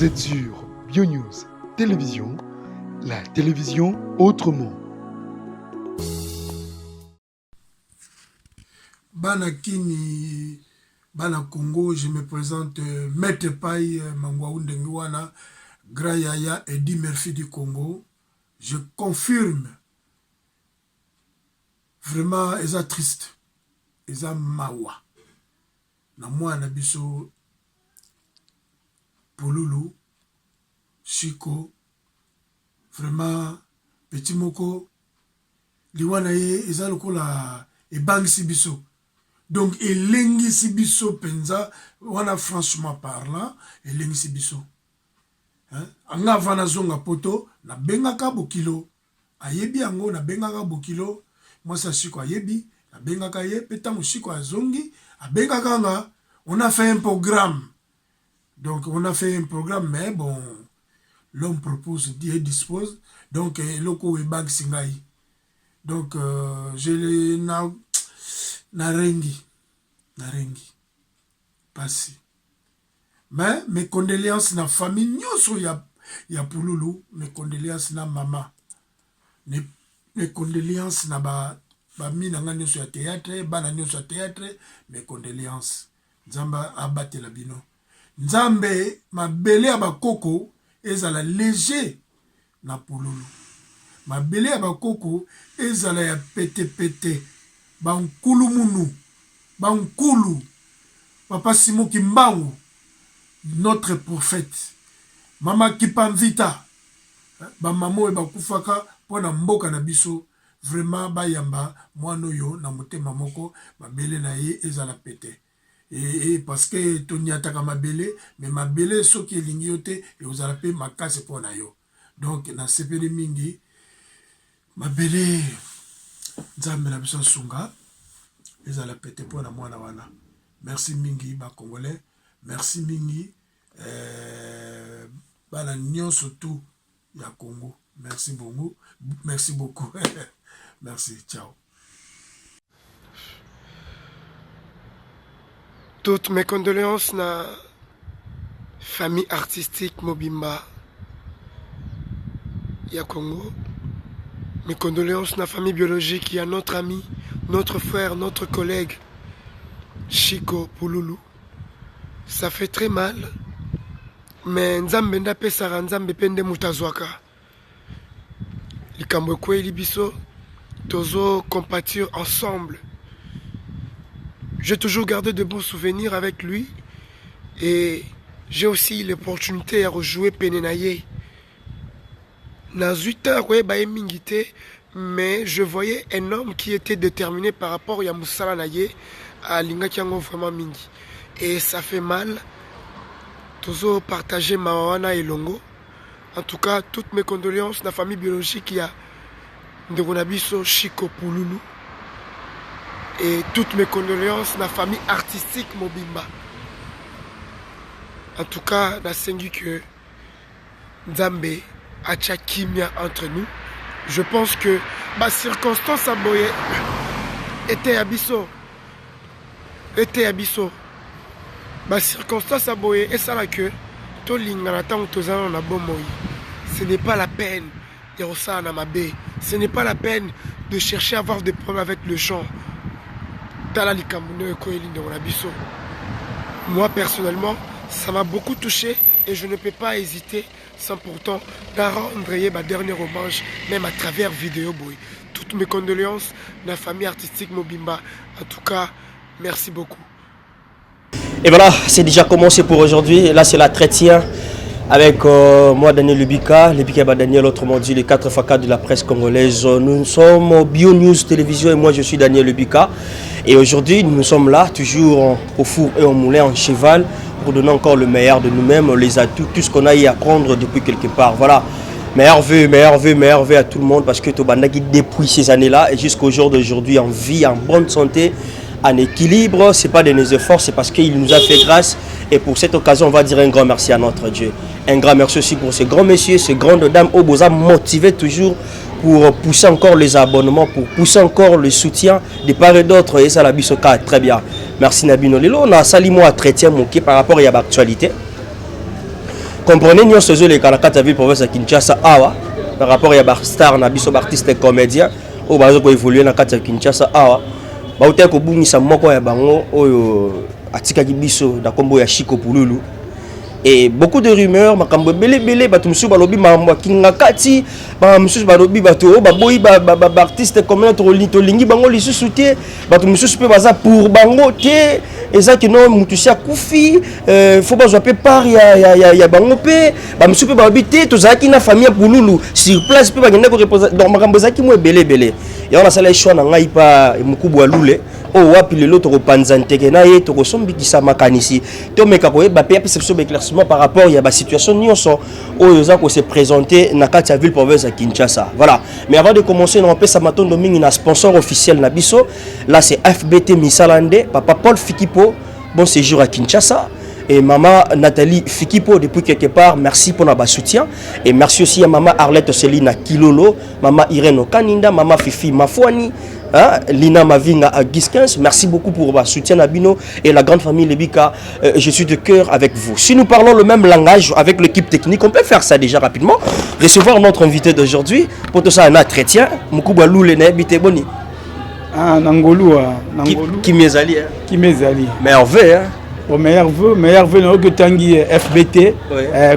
Vous êtes sur BioNews Télévision, la télévision autrement. Bana Kini, bana Congo, je me présente euh, Maître Pai euh, Mangwaou Ndengiwana, Grand Yaya Eddie Murphy du Congo. Je confirme vraiment eza triste, eza mawa na mwana na biso Pululu Chico vraiment petit moko liwa na ye eza lokola ebangisi biso donc elengisi biso mpenza wana franchement parlant elengisi biso hein? Anga avant nazonga poto nabengaka bokilo ayebi yango nabengaka bokilo mwasi ya Chico ayebi nabengaka ye mpe ntango Chico azongi abengaka nga on a fait un programme donc on a fait un programme mais bon l'homme propose Dieu dispose donc eloko oyo ebangisi ngai donc euh, je le na narengi narengi pasi mais mes condoléances na famille nyonso ya, ya pululu mes condoléances na mama mes, mes condoléances na ba bami na ngai nyonso ya théâtre bana nyonso ya théâtre mes condoléances nzambe abatela bino nzambe mabele ya bakoko ezala léger na pululu mabele ya bakoko ezala ya petepete bankulumunu bankulu papa Simon Kimbangu notre prophète mama Kipamvita bamama oyo bakufaka mpo na mboka na biso vraiment bayamba mwana oyo na motema moko mabele na ye ezala pete e, e, parce que toniataka mabele mais mabele soki elingi yo te ekozala mpe makasi mpo na yo donc nasepeli mingi mabele nzambe na biso asunga ezala pete mpo na mwana wana merci mingi bacongolais merci mingi eh, bana nyonso tout ya congo merci bongo merci beaucoup merci ciao. Toutes mes condoléances na famille artistique mobimba ya Congo. Mes condoléances na famille biologique ya notre ami, notre frère, notre collègue Chico Pululu. Ça fait très mal. Mais Nzambe nde apesaka, Nzambe pe nde moto azwaka. Likambo ekweyeli biso, tozo compatir ensemble. J'ai toujours gardé de bons souvenirs avec lui et j'ai aussi l'opportunité ya rejouer pene na ye. Nazwi temps ya koyeba ye mingi te, mais je voyais un homme qui était déterminé par rapport ya mosala na ye, alingaki yango vraiment mingi. Et ça fait mal. Tozo partager mawa wana elongo. En tout cas, toutes mes condoléances na famille biologique ya ndeko na biso Chico Pululu et toutes mes condoléances na famille artistique mobimba. En tout cas, nasengi que Nzambe atia kimia entre nous. Je pense que ba circonstances ya boye eteya biso eteya biso ba circonstances ya boye esala que tolingana ntango toza nano na bomoi. Ce n'est pas la peine ya kosala na mabe, ce n'est pas la peine de chercher à avoir des problèmes avec les gens. Tala likambo nde ekweyeli ndeko na biso. Moi personnellement, ça m'a beaucoup touché et je ne peux pas hésiter sans pourtant na rendre ye ba dernier hommage même à travers vidéo boy. Toutes mes condoléances na famille artistique mobimba. En tout cas, merci beaucoup. Et voilà, c'est déjà commencé pour aujourd'hui. Là, c'est la chrétien avec moi, Daniel Lubika, Lubika Daniel, autrement dit, les 4 x 4 de la presse congolaise. Nous sommes au Bio News Télévision et moi, je suis Daniel Lubika. Et aujourd'hui, nous sommes là, toujours au four et au moulin, en cheval, pour donner encore le meilleur de nous-mêmes, les atouts, tout ce qu'on a eu à apprendre depuis quelque part. Voilà. Meilleur vœu, meilleur vœu, meilleur vœu à tout le monde parce que Tobandaki, depuis ces années-là et jusqu'au jour d'aujourd'hui, en vie, en bonne santé, en équilibre, c'est pas de nos efforts, c'est parce qu'il nous a fait grâce. Et pour cette occasion, on va dire un grand merci à notre Dieu. Un grand merci aussi pour ces grands messieurs, ces grandes dames, oyo boza motivés toujours pour pousser encore les abonnements, pour pousser encore le soutien de part et d'autre. Et ça, la bisoka, très bien. Merci na bino. Lelo, on a sali mwa entretien moke par rapport à l'actualité. Comprenez nyonso ezoleka na kati ya ville province ya Kinshasa awa par rapport ya ba star na biso ba artiste comédien oyo baza ko évoluer na kati ya Kinshasa awa bautaki kobungisa moko ya bango oyo atikaki biso na nkombo ya Chico Pululu. Et beaucoup de rumeurs, makambo ebele ebele, bato mosusu balobi makambo ya Kingakati, ba mosusu balobi bato oyo baboyi ba artiste comédien tolingi bango lisusu te, bato mosusu mpe baza pour bango te, eza kino motu si akufi, faut bazwa mpe part ya bango mpe, bamosusu mpe balobi te tozalaki na famille ya Pululu sur place mpe bakende koreprésente. Donc makambo ezalaki mwa ebele ebele. Yango nasala choix na ngai pa mokubwa Lule oyo wapi lelo tokopanza nteke na ye, tokosombikisa makanisi, tomeka koyeba mpe apesa biso baéclaircissement par rapport ya basituation nyonso oyo eza kose présenter na kati ya ville province ya Kinshasa. Voilà, mais avant de commencer, na opesa matondo mingi na sponsor officiel na biso. Là, c'est FBT Misalande, papa Paul Fikipo, bon séjour à Kinshasa, et maman Nathalie Fikipo depuis quelque part, merci pour notre soutien. Et merci aussi à maman Arlette Céline Kilolo, maman Irène Okaninda, maman Fifi Mafouani, hein, Lina Mavinga à Giskens. Merci beaucoup pour votre soutien à bino et la grande famille Lebika. Je suis de cœur avec vous. Si nous parlons le même langage avec l'équipe technique, on peut faire ça déjà rapidement. Recevoir notre invité d'aujourd'hui, pour tout ça, un chrétien, Mukubwa Lule Naebite Boni. Ah, Nangolu, ah, Nangolu. Qui m'ezali, hein? Qui m'ezali. Merveille, hein? Bon, meilleur vœu, meilleur vœu, nayoki otangi FBT.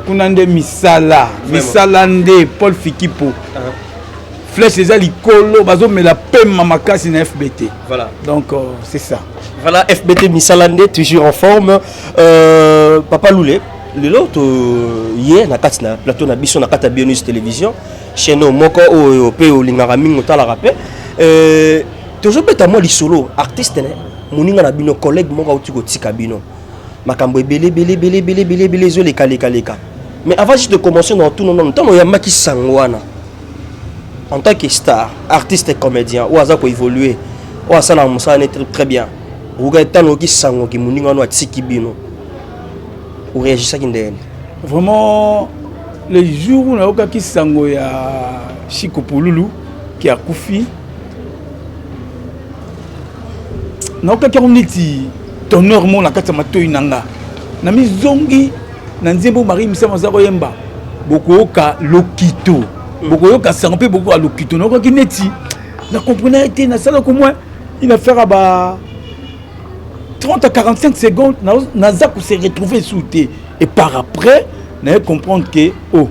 Kuna nde misala, misala nde Paul Fikipo. Flèche eza likolo, bazomela pema makasi na FBT. Voilà. Donc c'est ça. Voilà, FBT misala nde toujours en forme. Papa Lule, lelo to ye na kati na plateau na biso na kati ya Bionews Télévision, chaîne moko oyo pe olingaka mingi otalaka pe. Tozobeta mwa lisolo artiste ne moninga na bino, collègue moko auti kotika bino, makambo ebele ebele ebele ebele ebele ebele ezolekalekaleka. Mais avant juste de commencer na tuna nano, ntango oyambaki sango wana en tant que star, artiste et comédien oyo aza koévoluer, oyo asalaka mosala ne très, très bien, okoka ntango oyoki sango ke moninga wana atiki bino, oréagisaki ndenge? Vraiment, le jour où nayokaki sango ya Chico Pululu ki akufi, nayokaki yango neti tonnerre moko na kati ya matoi na nga. Na mizongi na nzembo Marie Misamu aza koyemba, bokoyoka lokito, bokoyoka sango mpe bokoyoka lokito. Nayokaki neti na comprenais te, nasalaki au moins une affaire ya ba 30 à 45 secondes, naza ko se retrouver sous te. Et par après naye comprendre que oh,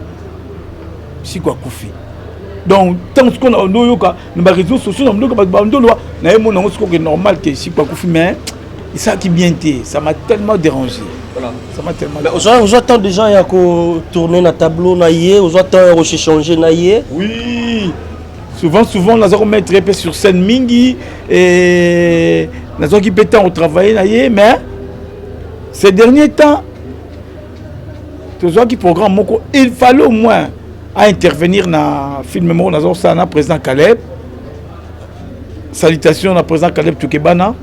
Chico akufi. Donc ntango sikoyo na bando oyoka na baréseaux sociaux, na bandoyoka bato bandoloba, naye mona yango sikoyo ke normal ke Chico akufi, mais esalaki bien te, ça m'a tellement dérangé. Voilà. Ça m'a tellement Mais ozwa temps déjà ya kotourner na tableau na ye, ozwa temps ya koéchanger na ye? Oui, souvent, souvent naza komettre mpe sur scène mingi et nazwaki mpe temps kotravailler na ye. Mais ces derniers temps, tozwaki programme moko, il fallait au moins à intervenir na film moko naza kosala na président Caleb. Salutation na président Caleb Tukebana.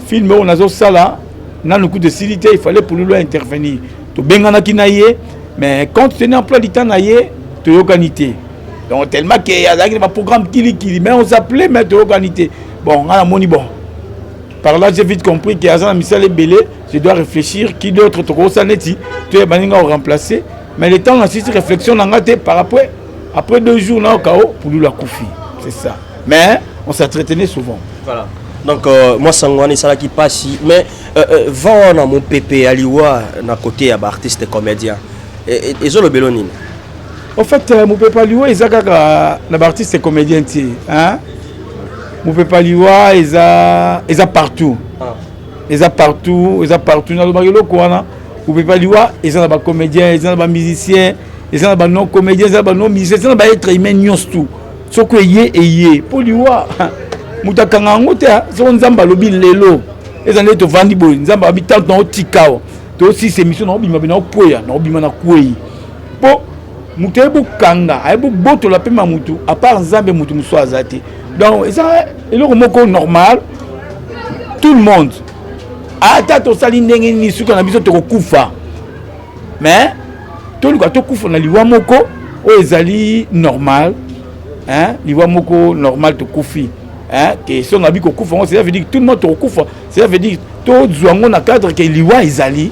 Film oyo nazosala nanu kutu esili te, il fallait Pululu intervenir. Tobenganaki na ye, mais compte tenu emploi du temps na ye, toyokani te. Donc tellement ke azalaki na baprogramme kilikili, mais on s'appelait, mais toyokani te. Bon, nga namoni, bon, par là j'ai vite compris ke aza na misala ebele, je dois réfléchir qui d'autre tokosala neti toyeba ndenge remplacer. Mais le temps nasisi réflexion na nga te, par après 2 jours nayoka o Pululu akufi. C'est ça, mais on s'entretenait souvent. Voilà. Donc moi, sango wana esalaki mpasi, mais vent wana, mopepe ya liwa na côté ya baartiste comédien, ezolobelo nini? En fait, mopepe ya liwa eza kaka na baartiste comédien te, hein? Mopepe ya liwa eza partout. Eza partout, eza partout. Nalobaka eloko wana, mopepe ya liwa eza na bacomédien, eza na bamusicien, eza na banon comédien, eza na banon musicien, eza na baêtre humain nyonso tout. Soki eye, eye, mpo liwa moto akanga yango te. Soko Nzambe alobi lelo, eza nde tovandi boye, Nzambe alobi tanto na otika awa, tosisa émission, na obima, na okweya, na obima, na kwei, mpo moto ayebi okanga, ayebi obotola pema motu, à part Nzambe motu mosusu aza te. Donc eza eloko moko normal, tout le monde, ata tosali ndenge nini, suka na biso tokokufa. Mais toluka tokufa na liwa moko oyo ezali normal, hein? Liwa moko normal, tokufi, hein? Ke so nabi kokufa yango, cela veut dire tout le monde tokokufa, cela veut dire tozwa yango na cadre ke liwa ezali.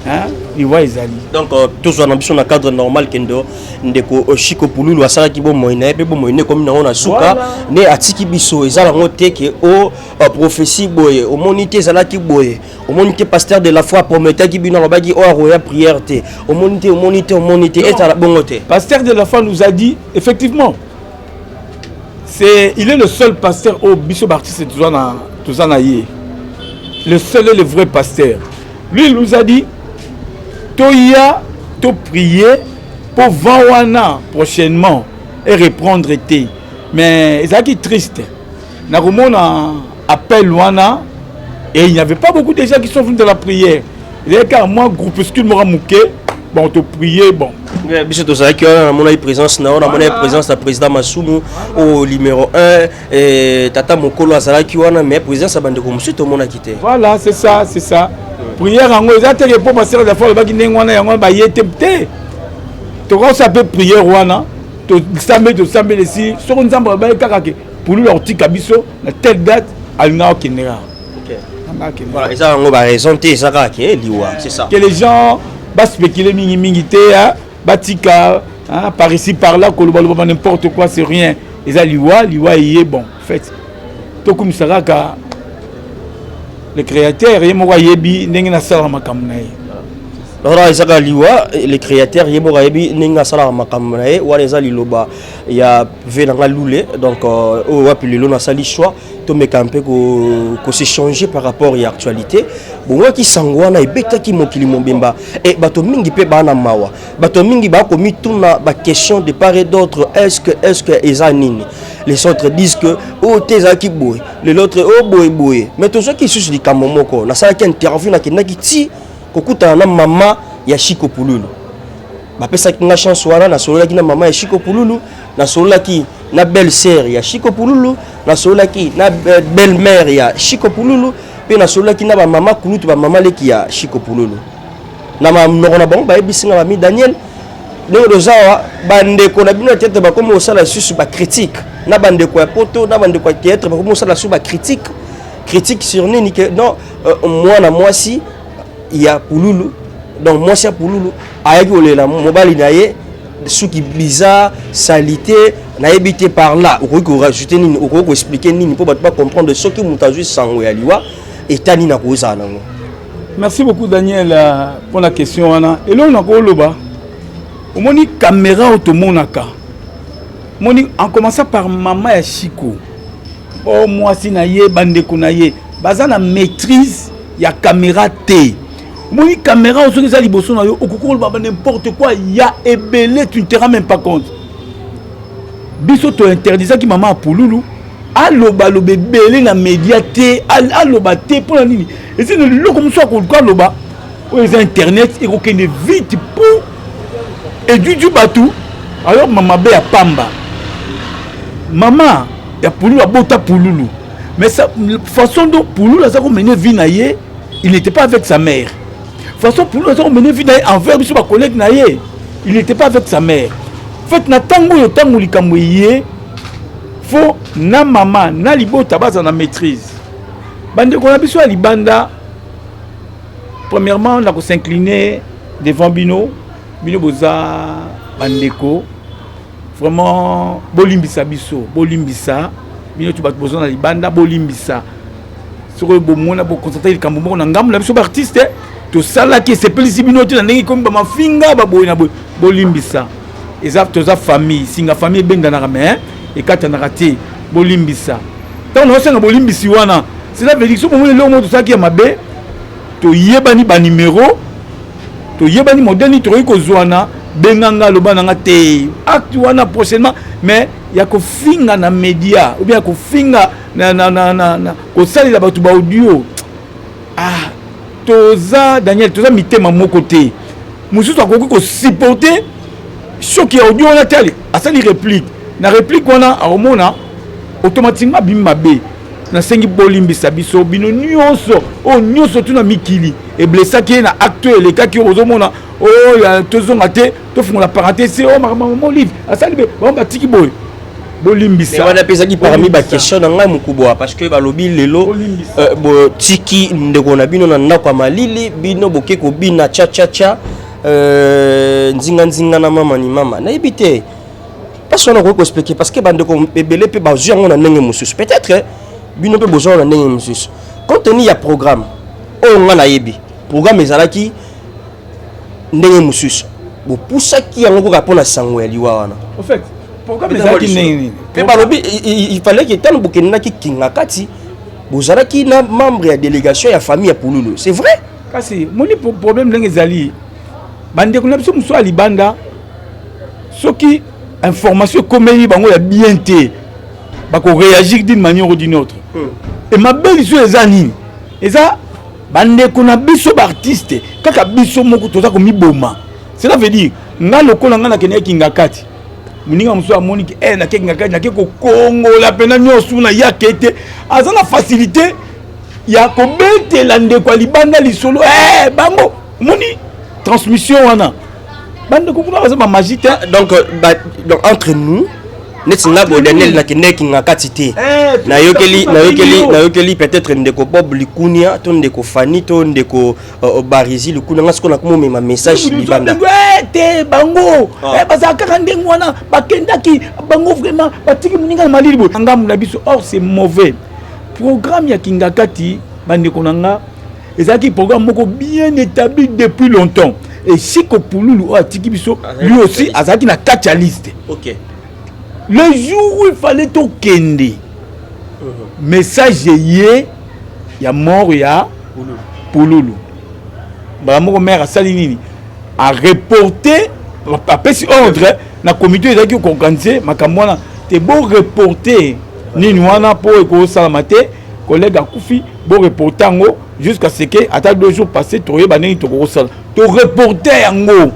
Hein? Liwa ezali. Donc euh, tozwa na biso na cadre normal kendo ndeko euh, Chico Pululu asalaki bomoi na ye mpe bomoi ne ekomi nango na suka nde atiki biso eza nango te ke o oh, euh, prophétie boye omoni te ezalaki boye omoni te pasteur de la foi aprometaki bino alobaki oyo akoya prière te omoni te omoni te omoni te ezala bongo te. Pasteur de la foi nous a dit effectivement c'est il est le seul pasteur oyo biso baartiste toza na toza na ye le seul et le vrai pasteur. Lui il nous a dit toya to prier po vent wana prochainement et reprendre te mais ezalaki triste nakomona appel wana et il n'y avait pas beaucoup de gens qui sont venus de la prière ezalaki kaka mwa groupuscule moko moke bon to prier bon biso tozalaki wana namonaki présence na yo namonaki présence ya président masumu oyo numéro 1 eh, tata mokolo azalaki wana mais présence ya bandeko mosusu tomonaki te. Voilà, c'est ça, c'est ça. Prière yango eza te ke mpo pasteur de la foi alobaki ndenge wana yango baye te te. Tokosa mpe prière wana tosambeli tosambeli esi soko nzambe alobaki kaka ke pululu akotika biso na telle date alingaka okende kaka. Voilà, eza yango ba raison te eza kaka ke liwa, c'est ça. Que les gens baspécule mingi mingi te batika hein, par ici par là kolobaloba n'importe quoi c'est rien eza liwa liwa eye bon en fait tokumisa kaka le créateur ye moko ayebi ndenge nasalaka makambo na ye. Wana eza kaka liwa, le créateur ye moko ayebi ndenge asalaka makambo na ye. Wana eza liloba ya ve na nga lule. Donc euh, oyo wapi lelo nasali choix tomeka mpe kosechanger par rapport ya actualité. Bongwaki sango wana ebetaki mokili mobimba e bato mingi mpe baa na mawa, bato mingi bakomituna baquestion de part et d'autre. Est-ce que est-ce que eza nini? Les autres disent que oyo te ezalaki boye, les autres oyo boye boye. Mais tozwaki lisusu likambo moko, nasalaki interview, nakendaki ti kokutana na mama ya Chico Pululu. Bapesaki nga chance wana, nasololaki na mama ya Chico Pululu, nasololaki na belle sœur ya Chico Pululu, nasololaki na euh, belle mère ya Chico Pululu, mpe nasololaki na bamama kulutu, bamama leki ya Chico Pululu. Na monoko na bango bayebisi nga bami Daniel, ndenge toza awa bandeko na bino ya théâtre bakomi kosala lisusu bacritique na bandeko ya poto na bandeko ya théâtre bakomi kosala lisusu bacritique critique sur nini ke non euh, mwana mwasi ya Pululu, donc mwasi ya Pululu ayaki kolela mobali na ye suki bizarre salité nayebi te. Par là okoki korajouter nini, okoki koexpliquer nini mpo bato bacomprendre soki moto azwi sango ya liwa eta nini akozala nango? Merci beaucoup Daniel pour la question wana. Eloko nakoloba, omoni caméra oyo tomonaka, omoni en commençant par mama ya Chico o mwasi na ye, bandeko na ye baza na maîtrise ya caméra te. Omoni caméra oyo soki eza liboso na yo, okoki koloba ba n'importe quoi ya ebele, tu ne te rends même pas compte. Biso tointerdisaki mama ya Pululu alobaloba ebele na média te, aloba te. Mpona nini? Esi na liloko mosusu akoluka aloba oyo eza internet ekokende vite po edudu bato. Alors mama be ya pamba, mama ya Pululu abota Pululu, mais sa façon dont Pululu aza komene vie na ye, il n'était pas avec sa mère. Façon Pululu aza komene vie na ye envers biso bacollègue na ye, il n'était pas avec sa mère. En fait na ntango oyo, ntango likambo eye, fo na mama na libota baza na maîtrise. Bandeko na biso ya libanda, premièrement na kos'incliner devant bino. Bino boza bandeko, vraiment bolimbisa biso, bolimbisa bino to bato boza na libanda, bolimbisa soki bomona boconstate likambo moko na ngambo na biso baartiste tosalaki esepelisi bino te na ndenge ekomi bamafinga baboye na boye, bolimbisa. Eza toza famille, singa famille ebendanaka mais ekatanaka te. Bolimbisa. Ntango naosenga bolimbisi wana, cela veut dire soki bomoni eloko moko tosalaki ya mabe, toyebani banimero, toyebani modèle nini tokoki kozwana, benganga, aloba nanga te acte wana prochainement. Mais ya kofinga na média ou bien ya kofinga na, na, na, na, na kosalela bato baaudio, ah, toza Daniel, toza mitema moko te. Mosusu akoki kosupporter soki ya audio wana te, ale asali réplique na réplique wana, akomona automatiquement abimi mabe. Nasengi bolimbisa biso bino nyonso oyo nyonso tuna mikili eblessaki ye na acte oyo elekaki oyo ozomona oyo. Tozonga te, tofungola parenthèse oyo. Makambo mama Olive asali be bango batiki boye. Bolimbisa. Wana mpe ezalaki parmi baquestion na ngai mokubwa, parce que balobi lelo botiki ndeko na bino na ndako ya malili, bino boke kobina cha cha cha, nzinga nzinga na mama ni mama. Nayebi te mpasi wana okoki koexpliquer, parce que bandeko ebele mpe bazwi yango na ndenge mosusu. Peut-être bino mpe bozwa na ndenge mosusu, compte tenu ya programme oyo. Nga nayebi programme ezalaki ndenge mosusu, bopusaki yango kaka mpona sango ya liwa wana. En fait, programme ezalaki ndenge nini? Mpe balobi il fallait que ntango bokendaki Kinga Kati, bozalaki na membre ya délégation ya famille ya Pululu, c'est vrai? Kasi moni problème ndenge ezali, bandeko na biso mosusu ya libanda, soki information ekomeli bango ya bien te, bakoréagir d'une manière ou d'une autre. E mabe lisusu eza nini? Eza bandeko na biso baartiste, kaka biso moko toza komiboma. Cela veut dire, nga lokola nga nakendeki Kinga Kati, moninga mosusu amoniki e nake Kinga Kati, nake kokongola mpena nyonso na yake te, aza na facilité ya kobetela ndeko ya libanda lisolo. Bango omoni transmission wana, bandeko kuna baza bamagie te. Donc entre nous, neti nga boye, Daniel, nakendeki Kinga Kati te, nayokeli peut-être ndeko Bob Likunia to ndeko Fani to ndeko Barizi Likunia, nga sikoyo nakomomema message libanda. Te, bango bazala kaka ndenge wana, bakendaki bango vraiment, batiki moninga na malili boye, ngambu na biso. Or c'est mauvais. Programme ya Kingakati, bandeko na nga, ezalaki programme moko bien établi depuis longtemps. Et Chiko Pululu oyo atiki biso, lui aussi azalaki na kati ya liste. Le jour où il fallait tokende, message eye ya mort ya Pululu. Mbala moko maire asali nini? Areporte, apesi ordre na comité ezalaki koorganiser makambo wana te: boreporte nini wana mpo ekosalama te, collègue akufi, boreporte yango jusqu'à ce que ata 2 jours passé, toyeba ndenge tokokosala. Toreporte yango,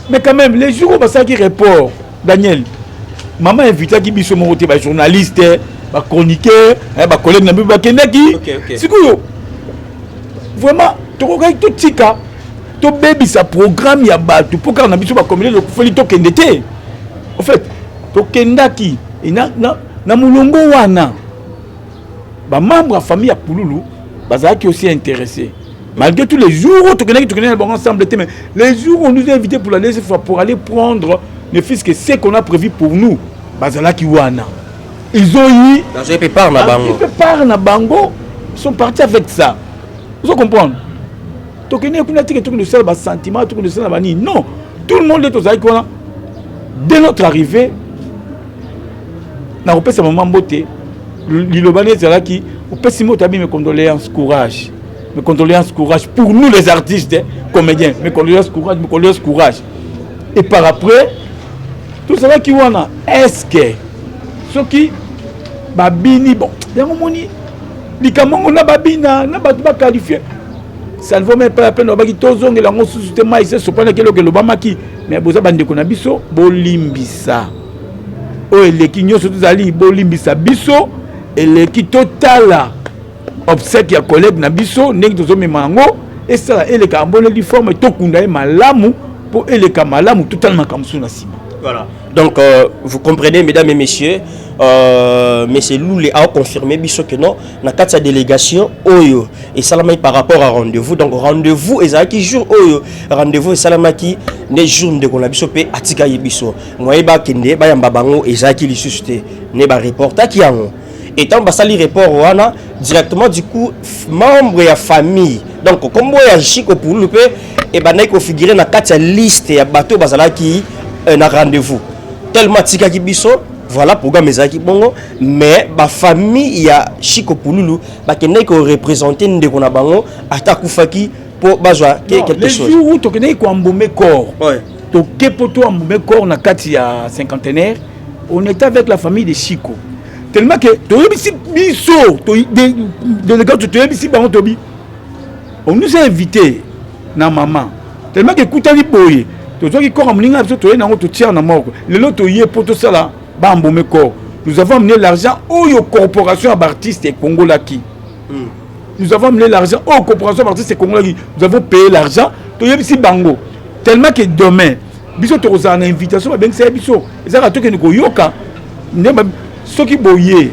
mais quand même, les jours oyo basalaki report, Daniel, mama invitaki biso moko te, bajournaliste, bachroniqueur, bacollègue na biso bakendaki. Sikoyo vraiment tokokaki totika tobebisa programme ya bato mpo kaka na biso bacomédien tokufeli, tokende te? En fait, tokendaki na molongo wana, bamembre ya famille ya Pululu bazalaki aussi intéressé. Malgré tous les jours où tokendaki, tokendaki na bango ensemble te, mais les jours où on nous a invités pour la deuxième fois pour aller prendre ne fût-ce que ce qu'on a prévu pour nous, bazalaki wana, ils ont eu Bazwi mpe part na bango. Mpe part na bango, ils sont partis avec ça. Ozo comprendre? Tokende kuna tike, tokende kosala basentiment, tokende kosala banini? Non, tout le monde nde tozalaki wana. Dès notre arrivée, nakopesa mama mbote, liloba nde ezalaki opesi mbote abi: mes condoléances, courage, mes condoléances, courage pour nous les artistes comédiens, mes condoléances, courage, mes condoléances, courage. Et par après, tozalaki wana, est ce que soki babini, bon, yango moni likambo yango na babina na bato baqualifie, ça ne vaut même pas la peine. Babaki tozongela yango susu te, mai se sopanaki, eloko elobamaki. Mais boza bandeko na biso, bolimbisa oyo eleki nyonso, tozali bolimbisa biso eleki. Totala obsèque ya collègue na biso ndenge tozomema yango, esala eleka amboneli forme, tokunda ye malamu mpo eleka malamu, totala makambo mosusu na nsima. Voilà. Donc, vous comprenez, mesdames et messieurs, monsieur Loulé a confirmé biso que non, na kati ya délégation oyo esalamaki par rapport à rendez-vous. Donc, rendez-vous ezalaki jour oyo, rendez-vous esalamaki nde jour ndeko na biso mpe atikaki biso. Moye bakende bayamba bango ezalaki lisusu te, ne bareportaki yango. Et tant basali report wana directement, du coup, membre ya famille, donc kombo ya Chiko Pululu mpe ebandaki kofigure na kati ya liste ya bato bazalaki na rendez-vous, tellement atikaki biso. Voilà, programme ezalaki bongo, mais bafamille ya Chiko Pululu bakendaki koreprésente ndeko na bango ata akufaki mpo bazwa quelque chose. Le jour où tokendaki koembaumer corps, toke mpo toembaumer corps na kati ya cinquantenaire, on était avec la famille de Chiko, tellement que toyebisi biso délégation, toyebisi bango, tobi on nous a invité na mama, tellement que ekutani boye, tozwaki corps ya moninga na biso, toye nango, totia na morgue. Lelo toye mpo tosala baembaumer corps. Nous avons amené l'argent oyo corporation ya baartiste ekongolaki. Nous avons amené l'argent oyo corporation ya baartiste ekongolaki, nous avons payé l'argent. Toyebisi bango tellement que demain biso tokozala na invitation, babengisa ye biso, ezalaka tokende koyoka. Nde soki boye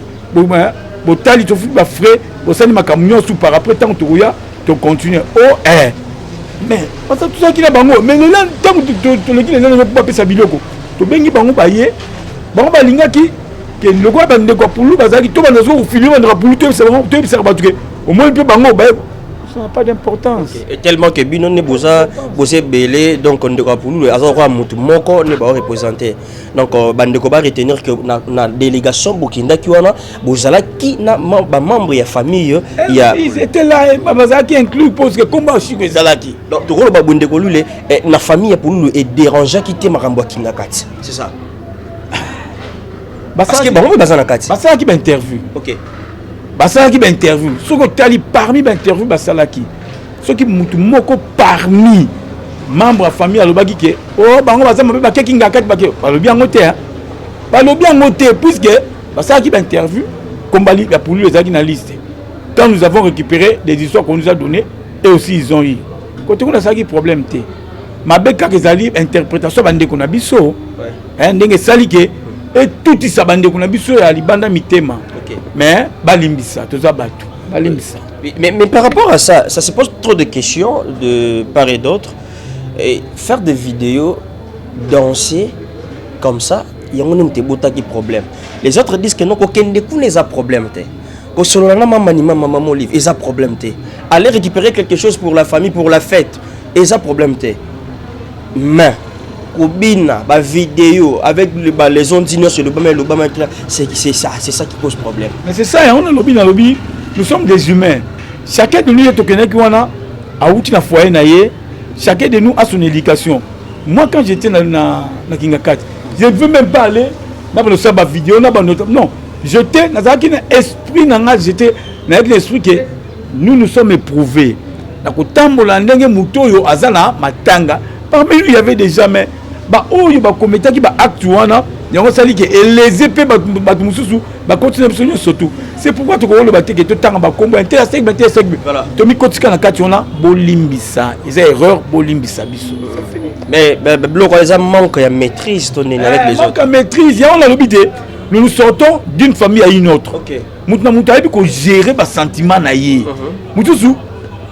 botali, tofuti bafrais, bosali makambo nyonso, par après ntango tokoya, tocontinue o eh. Mais baza tozalaki na bango. Mais lela ntango toleki lela mpo bapesa biloko, tobengi bango, baye. Bango balingaki ke lokola bandeko ya Pulu bazalaki, to banda soki kofilme bandeko ya Pulu, toyebisa bango, toyebisaka bato ke omoni mpe bango baye. Ça n'a pas d'importance. Okay. Et tellement que bino ne boza boza ebele, donc ndeko ya Pululu aza lokola motu moko nde baoreprésente. Donc bandeko ba retenir que na délégation bokendaki wana, bozalaki na bamembre ya famille ya Ils étaient là, bazalaki inclus parce que komba Shiko ezalaki. Donc tokoloba boye, ndeko Lule, na famille ya Pululu edérangeaki te makambo ya Kinga Kati, c'est ça? Parce que bango mpe baza na kati. Basalaki bainterview. Basalaki bainterview. Soki otali parmi bainterview basalaki, soki mutu moko parmi membre ya famille alobaki ke o oh, bango baza mabe, bakeki ngakati, bake, balobi yango te, balobi yango te, puisque basalaki bainterview, kombali ya Pululu ezalaki na liste. Quand nous avons récupéré des histoires qu'on nous a donné, et aussi ils ont eu kote kuna, asalaki problème te. Mabe kaka ezali interprétation ya bandeko na biso, ndenge esali ke etutisa bandeko na biso ya libanda mitema. Mais balimbisa, toza bato, balimbisa. Mais par rapport à ça, ça se pose trop de questions de part et d'autre. Et faire des vidéos, danser comme ça, yango nde moto ebotaki problème. Les autres disent que non, kokende kuna eza problème te, kosolola na mama ni mama, mama Olive, eza problème te, aller récupérer quelque chose pour la famille, pour la fête, eza problème te, mais kobina bavidéo avec les ondes nyonso elobama elobama, c'est ça, c'est ça qui pose problème. Mais c'est ça yango nalobi, nalobi nous sommes des humains. Chacun de nous, ye tokendaki wana, awuti na foyer na ye. Chacun de nous a son éducation. Moi, quand j'étais na Kingakati, je ne veux même pas aller na bano ba vidéo na bano. Non, j'étais, nazalaki na esprit na nga, j'étais nayaki na esprit que nous nous sommes éprouvés na kotambola ndenge moto oyo aza na matanga. Parmi nous, il y avait déjà, mais baoyo bakometaki baacte wana, yango osali ke eleze mpe bato mosusu bakontina biso nyonso tout. C'est pourquoi tokoloba te ke totanga bakombo ya ntela segbe, ntela segbe, tomikotika na kati wana. Bolimbisa, eza erreur, bolimbisa biso. Mais biloko eza manque ya maîtrise to nini avec les autres? Manque ya maîtrise, yango nalobi te. Nous nous sortons d'une famille à une autre. Moto na moto ayebi kogérer basentiment na ye. Mosusu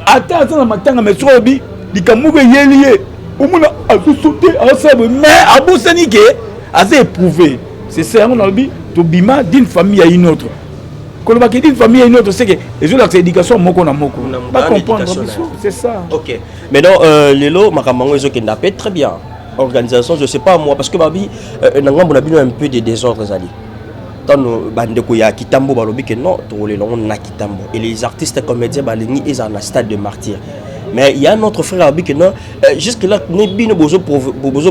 ata aza na matanga, mais soki alobi likambo moko eyeli ye, omona azosote, azosala boye, mais abosani ke aza éprouvé. C'est ça yango nalobi, tobima d'une famille à une autre. Kolobaki d'une famille à une autre, c'est que ezolakisa éducation moko na moko, bacomprendre biso, c'est ça. Ok, maintenant lelo makambo yango ezokenda mpe très bien, organisation, je sais pas moi, parce que babi na ngambo na bino un peu de désordre ezali. Ntango bandeko ya Kitambo balobi ke non, tokolela yango na Kitambo, et les artistes comédiens balingi ezala na Stade de Martyr, mais il y a notre frère alobi ke non, jusque là ne bino bozo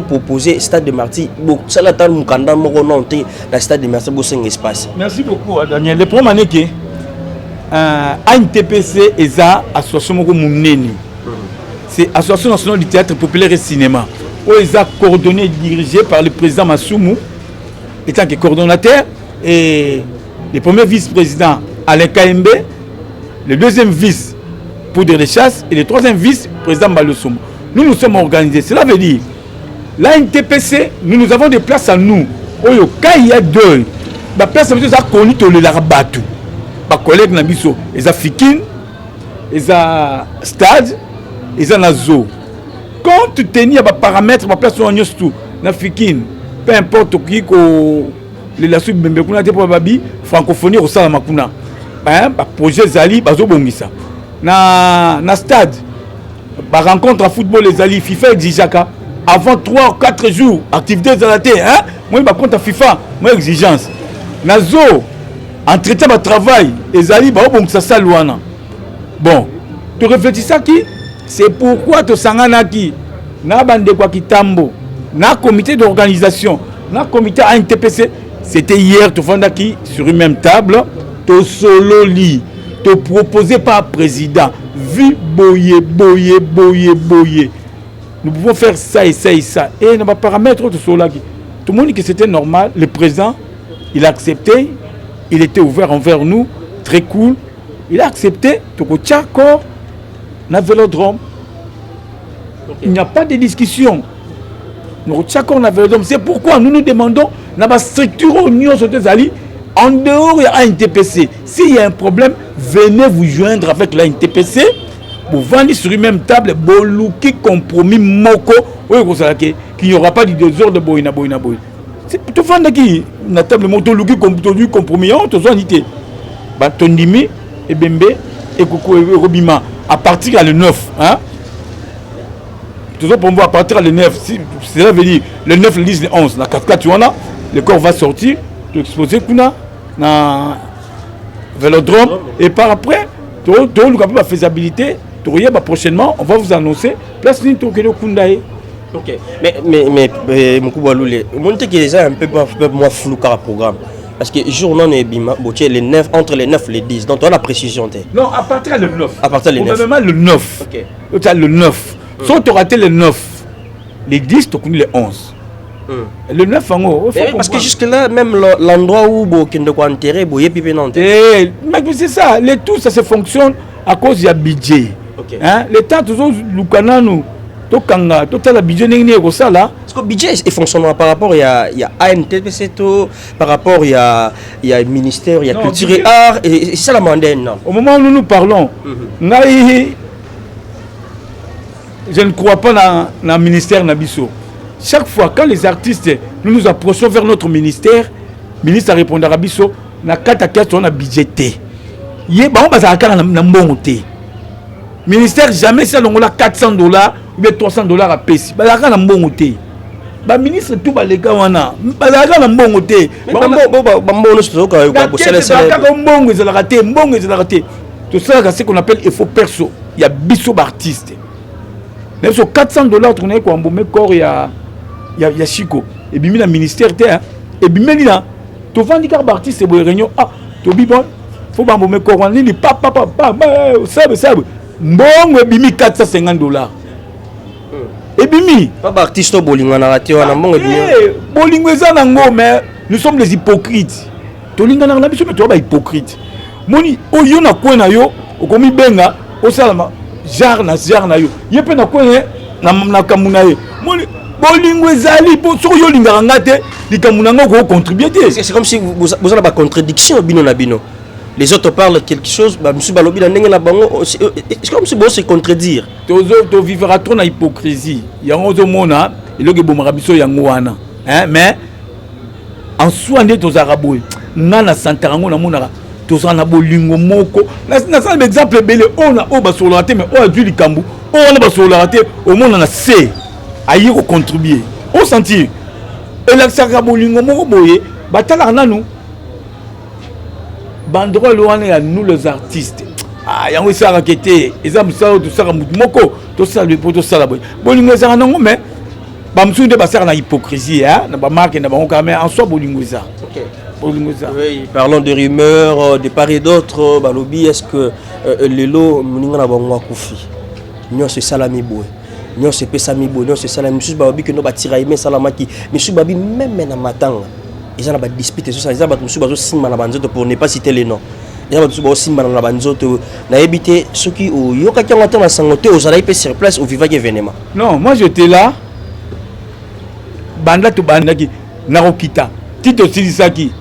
proposer Stade de Martyr, bosala ata mokanda moko non te na Stade de Martyr, bosenga espace. Merci beaucoup, Daniel. Le problème ane ke ANTPC eza association moko monene, c'est Association nationale du théâtre populaire et cinéma, oyo eza coordonné et dirigé par le président Masumu étant que coordonnateur et le premier vice-président Alain Kaembe, le deuxième vice Poudre de Chasse et le troisième vice-président Balossoum. Nous nous sommes organisés. Cela veut dire, l'ANTPC, nous, nous avons des places à nous. Oyo, quand il y a deuil, la place eza connu, tolelaka bato. Bacollègue na biso, eza Fikin, eza stade, eza na zoo. Compte tenu ya baparamètre, baplace wana nyonso tu, na Fikin, peu importe, tokoki kolela so bibembe kuna te, mpo babi francophonie ekosalama kuna, baprojet ezali bazobongisa. Na stade, barencontre ya football ezali, FIFA exigeaka avant 3 4 jours activité ezala te. Moi bacompte ya FIFA, moi exigence na zoo, entretien, batravail ezali, baobongisa salle wana. Bon, toréfléchisaki, c'est pourquoi tosanganaki na bandeko ya Kitambo, na comité d'organisation, na comité ANTPC. C'était hier, tofandaki sur une même table, tosololi, toproposé par président vu boye boye boye boye, nous pouvons faire ça et ça et ça, et na baparamètre oyo tosololaki, tomoni que c'était normal. Le président, il a accepté, il était ouvert envers nous, très cool, il a accepté. Tokotia corps na Vélodrome. Il n'y a pas de discussion. Nokotia corps na vélodrome. C'est pourquoi nous nous demandons na ba structure oyo nyonso te ezali en dehors ya ANTPC. S'il y a un problème, venez vous joindre avec l'ANTPC. Bovandi sur une même table, boluki compromis moko oyo ekozala ke qu'il n'y aura pas du désordre boye na boye na boye. Tofandaki na table moko, toluki tozwi compromis yango, tozwani te, tondimi ebembe ekobima à partir ya le 9, hein? Toujours pour moi, à partir le 9, si, cela veut dire le 9, le 10, le 11, na 4 wana, le corps va sortir, exposer kuna na vélodrome et par après toluka mpe bafaisabilité, tokoyeba prochainement, on va vous annoncer place nini tokende okunda ye. Ok, mais Mokubwa Lule, omoni te ke eza un peu moins flou kaka programme, parce que jour nano ebima botie le 9, entre les 9 et les 10, donc toza na précision te. Non, à partir le 9. À partir le 9. Probablement le 9. Otia le 9. Soki toraté le 9, le 10, tokundi le 11. Le 9 yango. Mais parce que jusque là, même l'endroit où bokende koenterrer, boyebi mpe non te. Eh, mais c'est ça, le tout, ça se fonctionne à cause ya budget. Hein? L'état tozoluka nanu tokanga, totala budget ndenge nini ekosala. Parce que budget efonctionnera par rapport ya ANTPC to par rapport ya ministère ya Non, culture et art et c'est ça la mandat, non? Au moment où nous nous parlons, ngai je ne crois pas na ministère na biso. Chaque fois quand les artistes, nous nous approchons vers notre ministère, ministre répondra biso na kati ya kati na budget te. Ye bango bazalaka kaka na mbongo te. Ministère jamais si alongola 400 $ ou bien 300 $ apesi, bazalaka na mbongo te. Baministre tout baleka wana bazalaka na mbongo te. Bambongo nyonso tozoka bosalesala. Kaka mbongo ezalaka te, mbongo ezalaka te. Tosalaka ce qu'on appelle effort perso ya biso baartiste na biso. 400 $, tokonaki koembaumer corps ya Chiko, ebimi na ministère te, hein. Ebimeli na tovandi kaka baartiste boye, réunion, ah, tobi bon, faut baembaumer corps wana nini, papapapa, sabe sabe, mbongo ebimi 450 $ ebimi. Pa baartiste oyo bolinganaka te wana, mbongo ebimi. Eh, bolingo eza nango, mais nous sommes les hypocrites. Tolinganaka na biso, mais toza bahypocrite. Moni oyo na kwe na yo, okomibenga osalama genre na genre na yo, ye mpe na kwe na kambo na ye. Moni bolingo ezali po soki yo olingaka nga te, likambo na nga okocontribue te. C'est comme si boza na bacontradiction bino na bino. Les autres parlent quelque chose, bamisusu balobi na ndenge na bango, c'est comme si bo se contredire. Tovivra trop na hypocrisie, yango ozomona eloko ebomaka biso yango wana, hein? Mais en soi nde tozalaka boye, nga na santaka yango, namonaka tozala na bolingo moko. Nasala baexemple ebele oyo na oyo basololaka te, mais oyo azwi likambo oyo wana basololaka te, omona na se aye kocontribue, osentir elakisaka bolingo moko boye. Batalaka nanu banderole wana ya nous les artistes. Ah, yango esalaka te, eza mosala oyo tosalaka motu moko, tosala po tosala boye. Bolingo ezalaka nango, mais bamosusu nde basalaka na hypocrisie na bamarke na bango kaka, mais en soi bolingo eza, bolingo eza. Oui, parlons de rumeurs de part et d'autre. Balobi, est ce que lelo moninga na bango akufi, nyonso esalami boye, nyonso epesami boye, nyonso esalami, misusu balobi keno batiraillement esalamaki, misusu babi même na matanga eza na badispute ezosala, eza bato mosusu bazosimba na banzoto, pour ne pas citer les noms, eza bato mosusu bazosimbana na banzoto. Nayebi te soki oyokaki yango ata na sango te, ozalaki mpe sur place, ovivaki événement. Non, moi j'étais là. Banda tobandaki nakokita ti tosilisaki,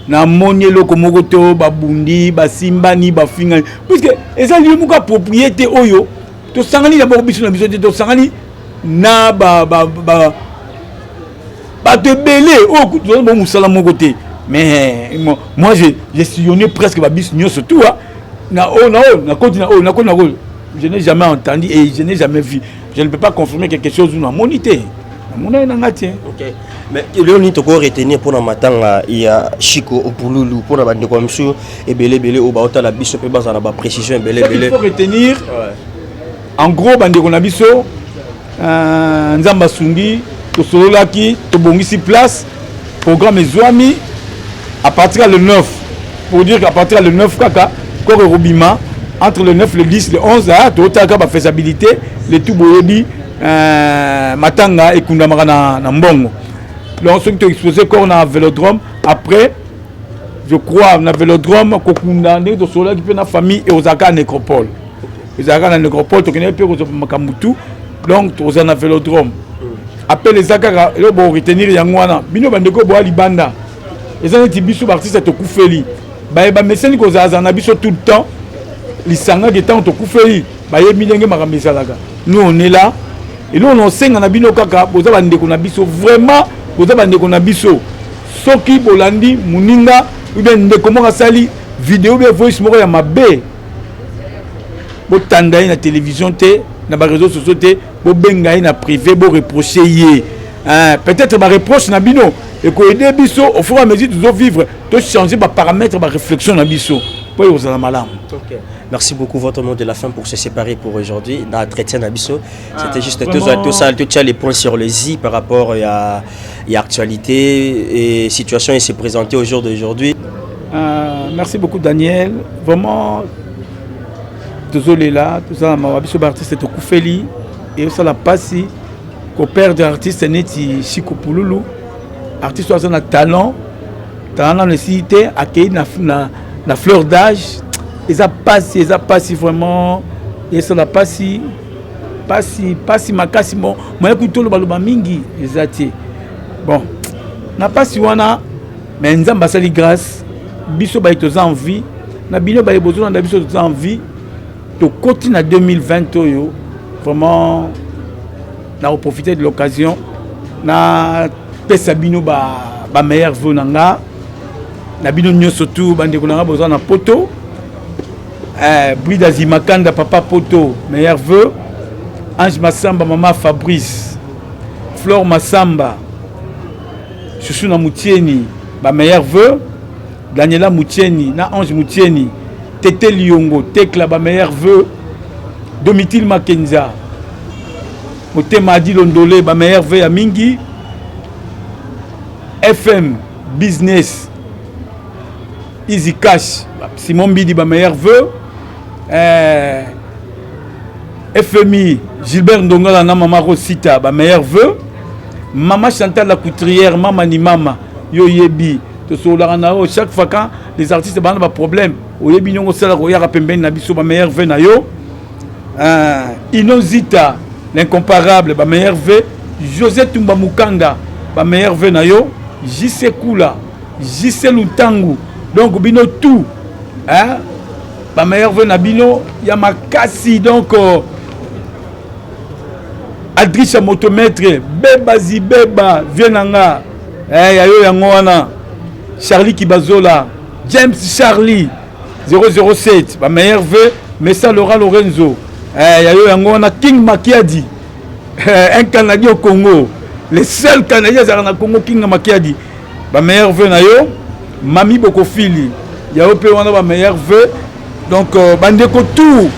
namoni eloko moko to babundi, basimbani, bafingani, puisque eza lieu moko approprié te oyo tosangani d'abord biso na biso te, tosangani na bato ebele oyo toza bo mosala moko te. Mais moi j'ai sillonné presque babisi nyonso tout na oyo na oyo, nakoti na oyo, nakoti na oyo, je n'ai jamais entendu et je n'ai jamais vu. Je ne peux pas confirmer quelque chose namoni te, namoni na nga te. Ok, mais eloko nini toko retenir mpona matanga ya Chiko Opululu, mpona bandeko ya mosusu ebele ebele oyo baotala biso mpe bazala na baprécision ebele ebele? Il faut retenir, en gros, bandeko na biso, Nzambe asungi, tosololaki, tobongisi place, programme ezwami à partir ya le 9, pour dire qu'à partir ya le 9 kaka corps ekobima, entre le 9, le 10, le 11, totalaka bafaisabilité, le tout. Boyebi, matanga ekundamaka na mbongo. Donc soki toexpose corps na vélodrome, après je crois na vélodrome kokunda, ndenge tosololaki mpe na famille, ekozalaka na nécropole, ezalaka na nécropole, tokendeki mpe kozwa makambo tout. Donc tokozala na vélodrome. Appel eza kaka eloko boretenir yango wana. Bino bandeko boya libanda, eza neti biso baartiste tokufeli, baye bameseni kozalazala na biso tout le temps, lisangaki ntango tokufeli, bayebi ndenge makambo ezalaka. Nous, on est là. Eloko na osenga na bino kaka, boza bandeko na biso, vraiment boza bandeko na biso. Soki bolandi moninga ou bien ndeko moko asali video ou bien voice moko ya mabe, botanda ye na télévision te, na baréseaux sociaux te, bobenga ye na privé, boreproche ye. Peut-être bareproche na bino ekoaider biso au fur et à mesure tozovivre, tochanger baparamètre, baréflexion na biso mpo ekozala malamu. Okay. Merci beaucoup. Votre mot de la fin pour se séparer pour aujourd'hui. Dans l'entretien na biso, c'était juste tout ça, tout ça, tout ça, les points sur les i par rapport à l'actualité et situation et s'est présenté au jour d'aujourd'hui. Merci beaucoup, Daniel. Vraiment, tozolela, tozala mawa. Biso baartiste tokufeli, eyosala mpasi koperdre artiste neti Chiko Pululu, artiste oyo aza na talent, talent nano esili te, akei na fleur d'âge. Eza pasi, eza pasi vraiment, esala pasi, pasi, pasi makasi. Bon, moya kutu tolobaloba mingi eza te. Bon, na pasi wana, mais Nzambe asali grâce. Biso baye toza en vie, na bino baye bozolanda biso, toza en vie, tokoti na 2020 oyo. Vraiment, na koprofiter de l'occasion napesa bino bameilleurs ba vœux na nga, na bino nyonso tu bandeko na nga boza na Poto. Brida Zimakanda, papa Poto, meilleurs vœux. Ange Masamba, mama Fabrice, Flore Masamba, Susu na Mutieni, bameilleurs vœux. Daniela Mutieni na Ange Mutieni, Tete Liongo, Tekla, bameilleurs vœux. Domitil Makenza, Motema Adi Londole, bameilleurs vœux ya mingi. FM Business, Easy Cash, Simon Mbidi, bameilleurs vœux. FMI, Gilbert Ndongala na mama Rosita, bameilleurs vœux. Mama Chantal la couturière, mama ni mama yo yebi, tosololaka na yo chaque fois quand les artistes bana baproblème, oyebi ndenge osalaka, oyaka pembeni na biso, bameilleurs vœux na yo. Inozita l'incomparable, bameilleurs vœux. José Tumba Mukanda, bameilleurs vœux na yo. JC Kula, JC Lutangu, donc bino tout, hein? Bameilleurs vœux na bino ya makasi. Donc Adrisha motomètre, Beba Zibeba, vie na nga, ya yo yango wana. Charlie Kibazola, James Charlie 007, bameilleurs vœux. Messa Laura Lorenzo, ya yo yango wana. King Makiadi, un Canadien au Congo, le seul Canadien azalaka na Congo, King Makiadi, bameilleurs vœux na yo. Mami Bokofili, ya yo mpe wana, bameilleurs vœux. Donc bandeko tout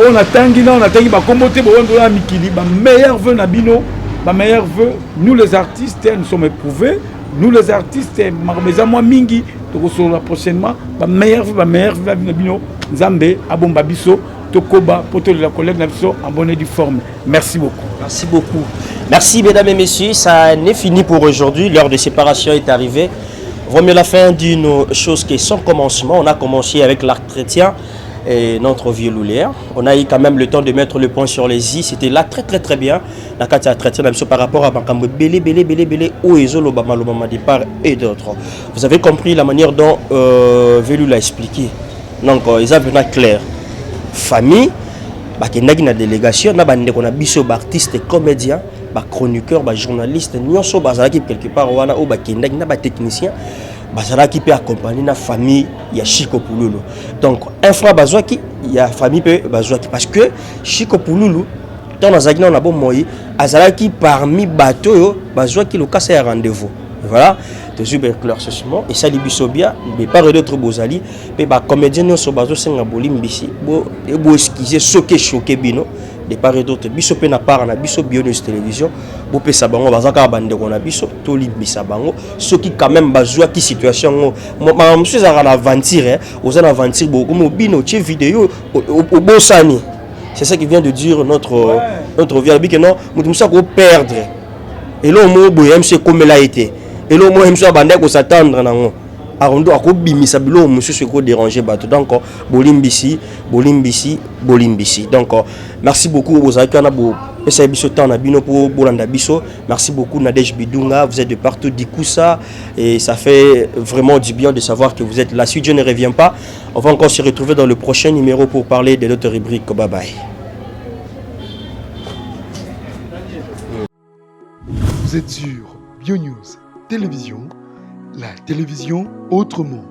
oyo natangi na oyo natangi bakombo te, boyo na mikili, bameilleurs vœux na bino, bameilleurs vœux. Nous les artistes, nous sommes éprouvés. Nous les artistes, makambo eza mwa mingi, tokosolola prochainement. Bameilleurs vœux, bameilleurs vœux na bino. Nzambe abomba biso, tokoba mpo tolela collègue na biso en bonne et due forme. Merci beaucoup. Merci beaucoup. Merci, mesdames et messieurs. Ça n'est fini pour aujourd'hui. L'heure de séparation est arrivée. Vaut mieux la fin d'une chose qui est sans commencement. On a commencé avec l'entretien et notre vieux Loulière. On a eu quand même le temps de mettre le point sur les i. C'était là très très très bien. La carte à entretien par rapport à makambo ebele, ebele, ebele, ebele, oyo ezolobama, lobama de part et d'autre. Vous avez compris la manière dont Velu l'a expliqué. Donc, ils avaient vraiment clair. Famille, bakendaki na délégation na bandeko na biso baartiste comédien, bachroniqueur, bajournaliste nyonso bazalaki quelque part wana, oyo bakendaki na batechnicien, bazalaki mpe accompagné na famille ya Chiko Pululu. Donc un franc bazwaki ya famille mpe bazwaki, parce que Chiko Pululu, ntango azalaki nano na bomoi, azalaki parmi bato oyo bazwaki lokasa ya rendez-vous. Voilà, tozwi baéclaircissement, esali biso bien. De part et d'autre bozali mpe bacomédien nyonso bazosenga bolimbisi, boexcuser soki echoquer bino de part et d'autre. Biso mpe na part na biso, Bionews Télévision, bopesa bango, baza kaka bandeko na biso, tolimbisa bango soki quand même bazwaki situation yango. Makambo mosusu ezalaka na aventure, oza na aventure, bokomi obino, otie video, obosani. C'est ça qui vient de dire notre, ouais, notre vieux alobi ke non, moto mosusu akoperdre eloko moko boye, mosu ekomela ye te, eloko moko mosusu abandaki kos'attendre nango, arondo akobimisa biloko mosusu ekodéranger bato. Donc bolimbisi, bolimbisi, bolimbisi. Donc merci beaucoup, bozalaki wana. Pesa biso temps na bino pour bolanda biso. Merci beaucoup Nadège Bidunga, vous êtes de partout Dikusa et ça fait vraiment du bien de savoir que vous êtes là. Si Dieu ne revient pas, on va encore se retrouver dans le prochain numéro pour parler de notre rubrique. Bye bye. Vous êtes sur BioNews Télévision, la télévision autrement.